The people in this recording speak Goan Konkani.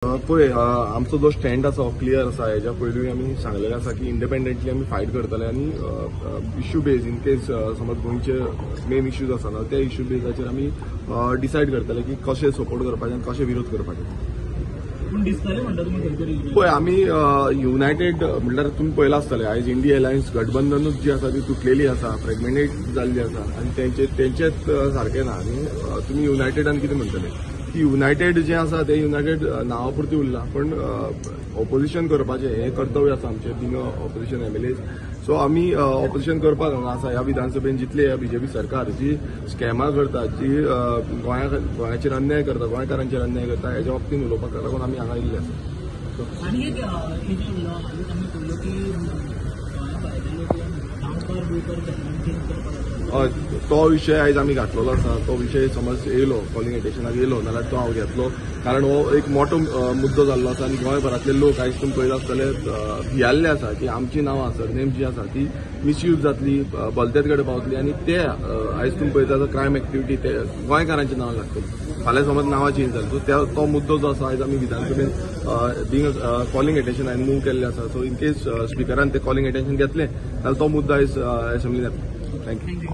पळय, आमचो जो स्टँड आसा हो क्लियर आसा. हेज्या पयलूय आमी सांगलेलें आसा की इंडिपेंडंटली आमी फायट करतले आनी इश्यू बेज, इन केस समज गोंयचे मेन इश्यूज आसा ना, त्या इश्यू बेजाचेर आमी डिसायड करतले की कशें सपोर्ट करपाचें आनी कशें विरोध करपाचें. पूण दिसतलें म्हणटा तुमी खंय तरी. पळय, आमी युनायटेड म्हणल्यार तुमी पळयलां आसतलें, आयज इंडिया अलायन्स गठबंधनूच जी आसा ती तुटलेली आसा, फ्रेगमेंटेड जाल्ली आसा आनी तेंचेच सारकें ना. आनी तुमी युनायटेड आनी कितें म्हणटले की युनायटेड जें आसा तें युनायटेड नांवा पुरतें उरलां, पण ऑपोजिशन करपाचें हें कर्तव्य आसा आमचें, being opposition MLA. सो आमी ऑपोजिशन करपाक हांगा आसा. ह्या विधानसभेन जितले बीजेपी सरकार जी स्कॅमां करता, जी गोंयाचेर अन्याय करता, गोंयकारांचेर अन्याय करता, हेज्या बाबतीन उलोवपाक लागून आमी हांगा येयल्ले आसा. आनी एक हालींच आमी पळयलो की गोंया भायले लोक गांवकार बिवकार चेंज करपाक. हय, तो विशय आयज आमी घातलेलो आसा. तो विशय समज येयलो, कॉलिंग एटेन्शनाक येयलो नाल्यार तो हांव घेतलो, कारण हो एक मोठो मुद्दो जाल्लो आसा आनी गोंयभरांतले लोक आयज तुमी पळयता आसतले भियाल्ले आसा की आमची नांवां, सरनेम जी आसा ती मिसयूज जातली, भलतेच कडेन पावतली आनी ते आयज तुमी पळयता क्रायम एक्टिविटी ते गोंयकारांची नांवां लागतली. फाल्यां समज नांवां चेंज जाली, सो तो मुद्दो जो आसा आयज आमी विधानसभेन बींग कॉलिंग एटेन्शन हांवें मूव केल्लें आसा. सो इन केस स्पिकरान ते कॉलिंग एटेन्शन घेतलें जाल्यार तो मुद्दो आयज असेंब्लीन येतलो. Thank you.